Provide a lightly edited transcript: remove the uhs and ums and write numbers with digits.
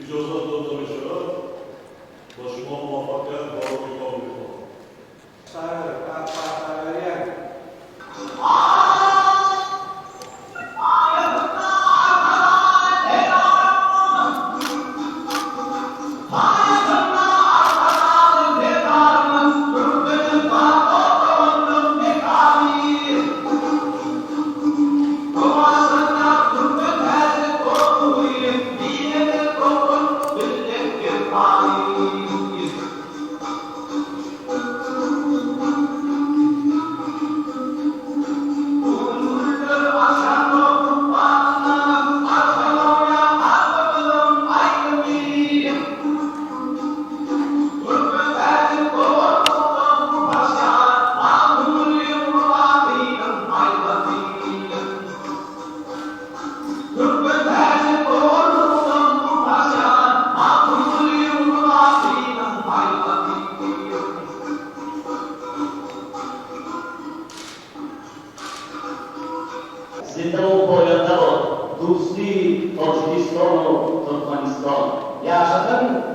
Иҷозат дода мешавад. Ба шумо муваффақият барои кор мехоҳам. Зиндаву поянда бод дӯстии Тоҷикистону Туркманистон. Ýaşasyn.